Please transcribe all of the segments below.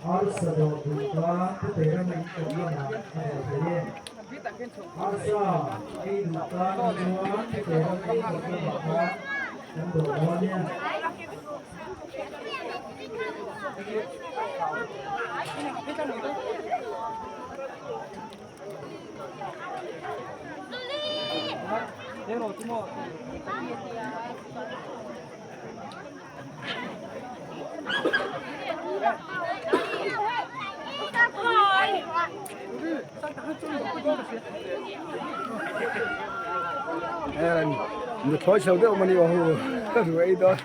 Arsa dawh duh tan Putera in kawt lamah a dawh thei e. Arsa ei duh tan chuan Putera in kawt lamah khan kan dawh dawn nia. Nuthlawi chho deuh mani aw hu ka duh ei dawn.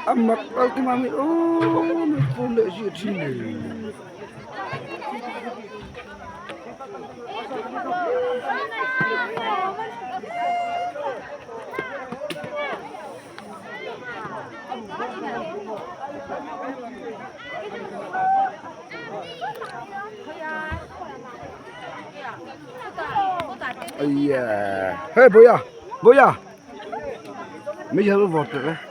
A mak al te mami aw mi phone leh zia thin ni. Hey, boya, boya. Mấy giờ nó vọt được đấy.